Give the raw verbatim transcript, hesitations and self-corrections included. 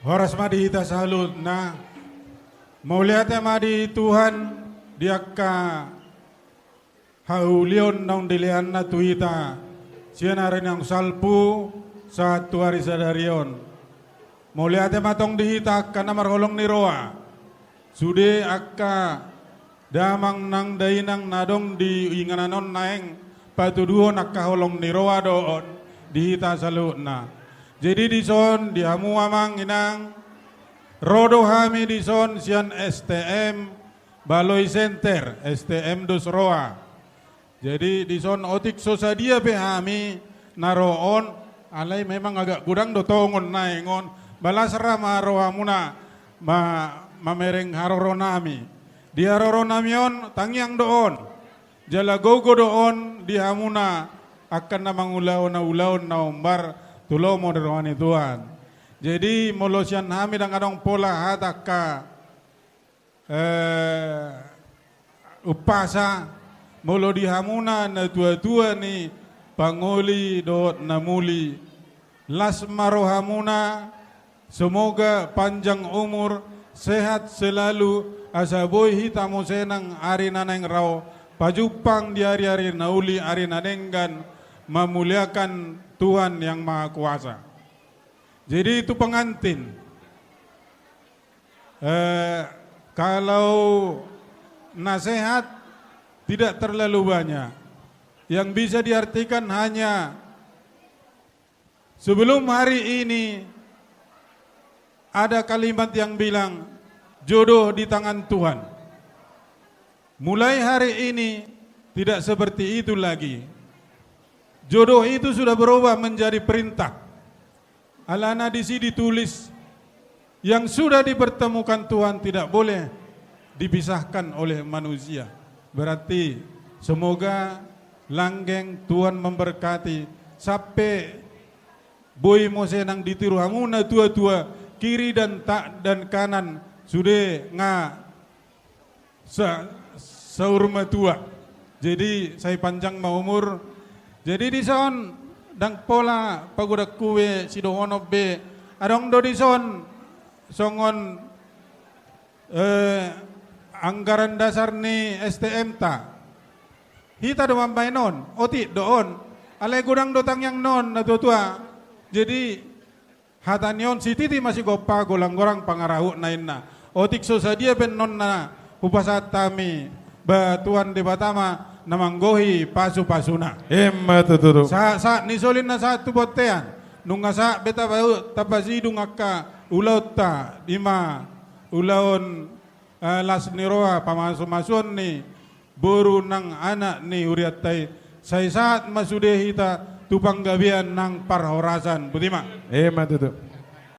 Horas ma di hita saluhutna. Mauliate ma di Tuhan di angka haulion naung dilehonNa tu hita sian ari naung salpu sahat tu ari sadari on. Mauliate ma tong di hita angka na marholong ni roha. Sude angka damang nang dainang na adong di inganan on naeng patuduhon angka holong ni roha do on di hita saluhutna. Jadi dison di hamu amang inang, ro do hami dison sian S T M Baloi Center, S T M Dos Roa. Jadi dison otik so sadia pe hami na ro on, alai memang agak godang do tongon naeng on, balas ra ma rohamuna ma-, mamereng haroronami. Di haroronami on tangiang do on, jala gogo do on di hamuna angka na mangulahon ulaon na hombar tu lomo ni roha ni Tuhan. Jadi molo sian hami ndang adong pola hata angka eh, umpasa, molo di hamuna na tuatua ni pangoli dohot na muli, las ma rohamuna, semoga panjang umur, sehat selalu, asa boi hita muse nang ari na naeng ro pajumpang di ari-ari na uli, ari na denggan, memuliakan Tuhan Yang Maha Kuasa. Jadi tu pengantin, Eh, kalau nasehat tidak terlalu banyak. Yang bisa diartikan hanya sebelum hari ini ada kalimat yang bilang, "Jodoh di tangan Tuhan." Mulai hari ini tidak seperti itu lagi. Jodoh itu sudah berubah menjadi perintah. Alana disi ditulis, yang sudah dipertemukan Tuhan tidak boleh dipisahkan oleh manusia. Berarti semoga langgeng Tuhan memberkati sampe boi muse nang ditiru hamu na tuatua, kiri dan ta-, dan kanan, sude nga sa-, saur matua. Jadi sai panjang ma umur. Jadi dison ndang pola pagodangku be sidohonon be. Adong do dison songon, eh, anggaran dasar ni S T M ta. Hita do mambaen on, otik do on. Alai godang do tangiangna on na tuatua. Jadi hata ni on, sititi ma sigompa, golang-golang pangarahutna, inna. Otik so sadia pe annon na hupasahat hami, ba Tuhan Debata ma na manggohi pasupasuna. Ima tutu. Sa-, sahat ni soli na sahat tu bontean. Nunga sahat be taba-, tapasidung angka ulaonta, ima ulaon, eh, las ni roha, pamasumasuon ni boru nang anak ni hurianta i, sai sahat ma sude hita tu panggabean nang parhorasan. Boti ma. Ima tutu.